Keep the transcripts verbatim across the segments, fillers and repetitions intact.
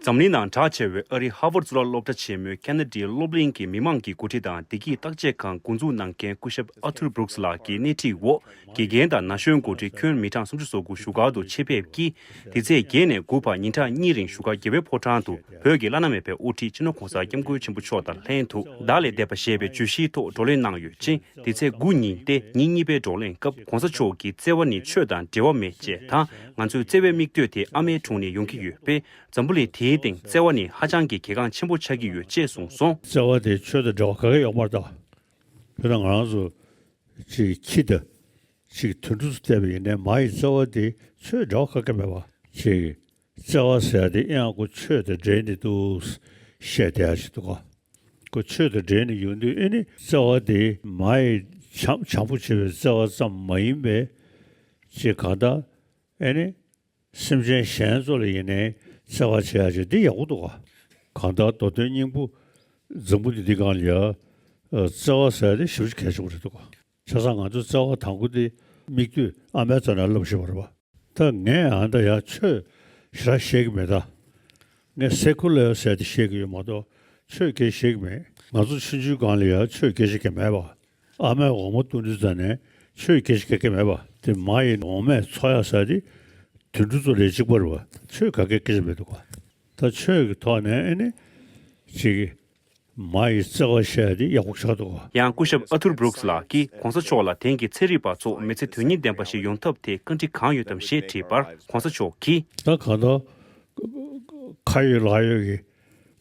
འཛམ་གླིང་ནང་གྲགས་ཆེ་བའི་ཨ་རིའི་ཧར་ཝརཌ་གཙུག་ལག་སློབ་གྲྭ་ཆེན་མོའི་ཁེ་ན་ཌིའི་སློབ་གླིང་གི་མི་མང་གི་འགོ་ཁྲིད་དང་བདེ་སྐྱིད་བརྟག་དཔྱད་ཁང་འགོ་འཛུགས་གནང་མཁན་སྐུ་ཞབས་ཨར་ཐུར་བྷུ་རུག་སི་ལགས་ཀྱི་སྣེ་ཁྲིད་འོག་དགེ་རྒན་དང་ན་གཞོན་འགོ་ཁྲིད་ཁྱོན་མི་གྲངས་སུམ་ཅུ་སོ་དགུ་བཞུགས་སྒར་དུ་ཆེད་ཕེབས་ཀྱིས། དེ་ཚེས་བརྒྱད་ནས་དགུ་བར་ཉིན་གྲངས་གཉིས་རིང་བཞུགས་སྒར་རྒྱལ་བའི་ཕོ་བྲང་དུ་བོད་ཀྱི་བླ་ན་མེད་པའི་དབུ་ཁྲིད་སྤྱི་ནོར་༸གོང་ས་༸སྐྱབས་མགོན་ཆེན་པོ་མཆོག་དང་ལྷན་དུ་བདག་ལས་འདས་པ་ཞེས་པའི་བརྗོད་གཞིའི་ཐོག་བགྲོ་གླེང་གནང་ཡོད་ཅིང་། དེ་ཚེས་དགུ་ཉིན་ཏེ་ཉིན་གཉིས་པའི་བགྲོ་གླེང་སྐབས་༸གོང་ས་མཆོག་གིས་བརྩེ་བ་ནི་ཆོས་དང་འབྲེལ་བ་མེད་ཅེས་དང་། ང་ཚོའི་བརྩེ་བའི་མིག་ལྟོས་དེ་ཨ་མའི་དྲུང་ནས་ཡོང་གི་ཡོད་པས། འཛམ་བུ་གླིང་དེའི་སྟེང་བརྩེ་བ་ནི་ཧ་ཅང་གི་གལ་འགངས་ཆེན་པོ་ཆགས་ཀྱི་ཡོད་ཅེས་གསུངས་སོང་། བརྩེ་བ་དེ་ཆོས་དང་འབྲེལ་བ་ག་གེ་ཡོད་མ་རེད་ད། དཔེར་ན་ང་རང་ཚོ་ཅིག་ཁྱི་དང་ཅིག་དུད་འགྲོ་ཚོ་བལྟས་པ་ཡིན་ནའི་མ་ཡི་བརྩེ་བ་དེ་ཆོས་འབྲེལ་བ་ག་གེ་མེད་པ་ཅིག་བརྩེ་བ་ཟེར་ཡ་དེ་ཨེ་ཡང་ཁོ་ཆོས་དང་འབྲེལ་ནས་འདུག་བཤད་བསྡད་ཡ་ཅིག་འདུག་ག་ཁོ་ཆོས་དང་འབྲེལ་ནས་ཡོང་དུས་ཨེ་ནི་བརྩེ་བ་དེ་མ་ཡི་བྱམས་བྱམས་པོ་བྱེད་པའི་བརྩེ་བ་ཙམ་མ་ཡིན་པའི་ཅིག་གང་ལྟར་ཨེ་ནི། སེམས་ཅན་གཞན་ཚོ་ལ་ཡིན་ནའི་བརྩེ་བ་བྱེད་ཡ་ཅིག་འདི་ཡག་པོ་འདུག་ག་གང་ལྟར་མདོ་དོན་སྙིང་པོ་འཛམ་བུ་གླིང་འདི་སྒང་ལ་ཡ་བརྩེ་བ་ཟེར་ཡ་དེ་ཞེ་པོ་ཅིག་གལ་ཆེན་པོ་རེད་འདུག་ག་ཆ་ཚང་ང་ཚོའི་བརྩེ་བ་དང་པོ་དེ་མིག་ལྟོས་ཨ་མའི་རྩ་ནས་བསླབ་བཞིན་པ་རེད་པ། ད་ངས་ཨ་ད་ཡ་ཆོས་ཞེ་དྲག་ཤེས་ཀྱི་མེད་ད། ངས་སེ་ཁུ་ལར་ཟེར་ཡ་དེ་ཤེས་ཀྱི་ཡོད་མ་གཏོགས་ཆོས་སྐད་ཤེས་ཀྱི་མེད། ང་ཚོ་ཆུང་ཆུང་སྒང་ལ་ཡ་ཆོས་སྐད་ཤེས་ཀྱི་མེད་པ། ཨ་མས་འོ་མ་བཏུང་དུས་ཙམ་ནས་ཆོས་སྐད་ཆ་ག་གེ་མེད་པ། དེ་མ་ཡི་འོ་མས་འཚོ་ཡག་ཟེར་དེ་དུད་འགྲོ་ཚོ་ལས་གཅིག་པ་རེད་པ། ཆོས་ག་གེ་སྐད་ཆ་མེད་འདུག་ག་ད་ཆོས་ཀྱི་ཐོག་ནས་ཨེ་ནི་ཅིག་མ་ཡི་བརྩེ་བ་བཤད་དེ་ཡག་པོ་ཆགས་འདུག་ག་ཡང་སྐུ་ཞབས་ཨ་ཐུར་བྷུ་རུག་སི་ལགས་ཀྱིས་༸གོང་ས་མཆོག་ལ་དེང་གི་ཚན་རིག་པ་ཚོ་མི་ཚེ་དོན་སྙིང་ལྡན་པ་ཞིག་ཡོང་ཐབས་ཐད་བཀའ་འདྲི་གང་ཡོད་དམ་ཞེས་དྲིས་པར་༸གོང་ས་མཆོག་གིས། ད་གང་ལྟར་ཁ་ཡོད་ལག་ཡོད་ཀྱི་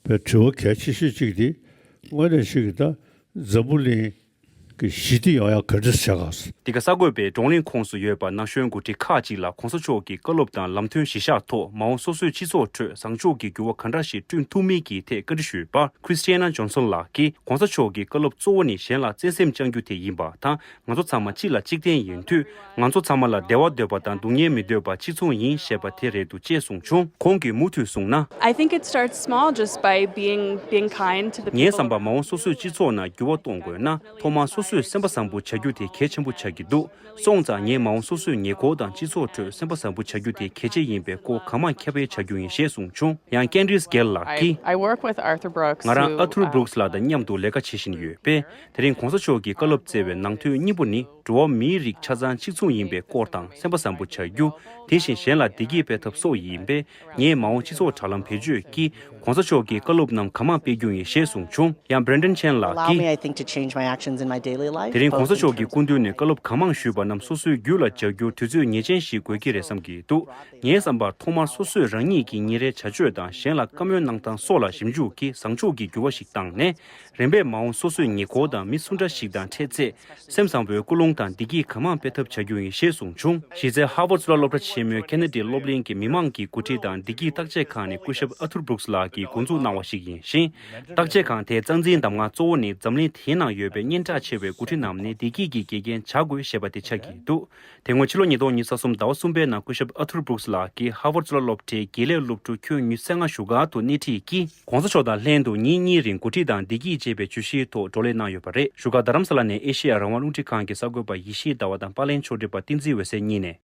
པའི་དྲི་བ་གལ་ཆེ་ཤོས་གཅིག་དེ་དངོས་གནས་ཤིག་གི་ད་འཛམ་བུ་གླིང་གི་ཞི་བདེ་ཡོང་ཡག་ག་འདྲས་བྱ་ག་འདི་ག་གསར་འགོད་པས་བགྲོ་གླེང་ཁོངས་སུ་ཡོད་པ་ན་གཞོན་འགོ་ཁྲིད་ཁག་ཅིག་ལ་༸གོང་ས་མཆོག་གི་བཀའ་སློབ་དང་ལམ་སྟོན་གཞི་བཞག་ཐོག་མ་འོངས་སོ་སོའི་སྤྱི་ཚོགས་ཁྲོད་བཟང་ཕྱོགས་ཀྱི་འགྱུར་བ་ག་འདྲ་ཞིག་བསྐྲུན་ཐུབ་མིན་གྱི་ཐད་བཀའ་འདྲི་ཞུས་པར། ཁྲི་སི་ཊི་ཡ་ན་ཇོན་སོན་ལགས་ཀྱིས་༸གོང་ས་མཆོག་གི་བཀའ་སློབ་གཙོ་བོ་ནི་གཞན་ལ་བརྩེ་སེམས་བཅངས་རྒྱུ་དེ་ཡིན་པ་དང་། ང་ཚོ་ཚང་མ་སྤྱི་ལ་གཅིག་བརྟེན་ཡིན་དུས། ང་ཚོ་ཚང་མ་ལ་བདེ་བ་འདོད་པ་དང་སྡུག་བསྔལ་མི་འདོད་པ་གཅིག་མཚུངས་ཡིན་ཞེས་པ་དེ་རེད་འདུག་ཅེས་གསུངས་བྱུང་། ཁོང་གིས་མུ་མཐུད་གསུངས་ན། I think it starts small just by being being kind to the people. ངའི་བསམ་པར་མ་འོངས་སོ་སོའི་སྤྱི་ཚོགས་ནང་འགྱུར་བ་གཏོང་དགོས་ན་ཐོག་མར་སོ་སོས་སེམས་པ་བཟང་པོ་བྱ་རྒྱུ་དེ་གལ་ཆེན་པོ་ཆགས་ཀྱི་འདུག་སོང་ཙང་ངས་མ་འོངས་སོ་སོའི་ཉེ་འཁོར་དང་སྤྱི་ཚོགས་ཁྲོད་སེམས་པ་བཟང་པོ་བྱ་རྒྱུ་དེ་གལ་ཆེ་ཡིན་པའི་སྐོར་གང་མང་ཁྱབ་སྤེལ་བྱ་རྒྱུ་ཡིན་ཞེས་གསུངས་བྱུང་། ཡང་ཀན་རིས་གྷེལ་ལགས་ཀྱིས། I work with Arthur Brooks, ང་རང་who, ཨ་ཐུར་um, བྷུ་རུག་སི་ལགས་དང་མཉམ་དུ་ལས་ཀ་བྱེད་བཞིན་ཡོད་པས། དེ་རིང་༸གོང་ས་མཆོག་གིས་བཀའ་སློབ་སྩལ་བའི་ནང་དོན་སྙིང་པོ་ནི། འགྲོ་བ་མིའི་རིགས་ཆ་ཚང་གཅིག་མཚུངས་ཡིན་པའི་སྐོར་དང་སེམས་པ་བཟང་པོ་བྱ་རྒྱུ། དེ་བཞིན་གཞན་ལ་བདེ་སྐྱིད་སྤེལ་ཐབས་སོགས་ཡིན་པས། ངས་མ་འོངས་སྤྱི་ཚོགས་དྲ་ལམ་བེད་སྤྱོད་ཀྱིས་༸གོང་ས་མཆོག་གི་བཀའ་སློབ་རྣམས་གང་མང་སྤེལ་རྒྱུ་ཡིན་ཞེས་གསུངས་བྱུང་། ཡང་བྷི་རེན་ཌན་ཆན་ལགས་Allow me, ཀྱིས། I think, to change my actions in my daily life, དེ་རིང་༸གོང་ས་མཆོག་གི་སྐུ་མདུན་ནས་བཀའ་སློབ་གང་མང་ཞུས་པ་རྣམས་སོ་སོའི་རྒྱུད་ལ་འཇགས་རྒྱུར་དུས་ཚོད་ངེས་ཅན་ཞིག་དགོས་ཀྱི་རེད་བསམ་གྱི་འདུག་ངའི་བསམ་པར་ཐོག་མར་སོ་སོས་རང་ཉིད་ཀྱི་ཉིན་རེའི་བྱ་སྤྱོད་དང་གཞན་ལ་བཀའ་མོལ་གནང་སྟངས་སོགས་ལ་ཞིབ་འཇུག་གིས་བཟང་ཕྱོགས་ཀྱི་འགྱུར་བ་ཞིག་བཏང་ནས། རིམ་པས་མ་འོངས་སོ་སོའི་ཉེ་འཁོར་དང་མི་སུ་འདྲ་ཞིག་དང་འཕྲད་ཚེ། སེམས་བཟང་པོའི་ཀུན་སློང་དང་བདེ་སྐྱིད་གང་མང་སྤེལ་ཐབས་བྱ་རྒྱུ་ཡིན་ཞེས་གསུངས་བྱུང་། གཞི་རྩའི་ཧར་ཝརཌ་གཙུག་ལག་སློབ་གྲྭ་ཆེན་མོའི་ཁེ་ན་ཌིའི་སློབ་གླིང་གི་མི་མང་གི་འགོ་ཁྲིད་དང་བདེ་སྐྱིད་བརྟག་དཔྱད་ཁང་ནི་སྐུ་ཞབས་ཨ་ཐུར་བྷུ་རུག་སི་ལགས་ཀྱིས་འགོ་འཛུགས་གནང་བ་ཞིག་ཡིན་ཞིང་། བརྟག་དཔྱད་ཁང་དེའི་རྩ་འཛིན་གདམས་ངག་གཙོ་བོ་ནི་འཛམ་གླིང་དེའི་ནང་ཡོད་པའི་སྙན་གྲགས་ཆེ་བའི་འགོ་ཁྲིད་རྣམས་ནི་བདེ་སྐྱིད་ཀྱི་དགེ་རྒན་བྱ་དགོས་ཞེས་པ་དེ་ཆགས་ཀྱི་འདུག་དེ་སྔོན་ཕྱི་ལོ་ཉིས་སྟོང་ཉི་ཤུ་རྩ་གསུམ་ཟླ་བ་གསུམ་པའི་ནང་སྐུ་ཞབས་ཨ་ཐུར་བྷུ་རུག་སི་ལགས་ཀྱིས་ཧར་ཝརཌ་གཙུག་ལག་སློབ་གྲྭའི་དགེ་ལས་སློབ་ཕྲུག་ཁྱོན་ཉི་ཤུ་རྩ་ལྔ་བཞུགས་སྒར་དུ་སྣེ་ཁྲིད་ཀྱིས། ༸གོང་ས་མཆོག་དང་ལྷན་དུ་ཉིན་གཉིས་རིང་འགོ་ཁྲིད་དང་བདེ་སྐྱིད་ཅེས་པའི་བརྗོད་གཞིའི་ཐོག་བགྲོ་གླེང་གནང་ཡོད་པ་རེད། བཞུགས་སྒར་རྡ་རམ་ས་ལ་ནས་ཨེ་ཤེ་ཡ་རང་དབང་རླུང་འཕྲིན་ཁང་གི་གསར་འགོད་པ་ཡེ་ཤེས་ཟླ་བ་དང་པར་ལེན་ཕྱོགས་སྒྲིག་པ་བསྟན་འཛིན་འོད་ཟེར་གཉིས་ནས།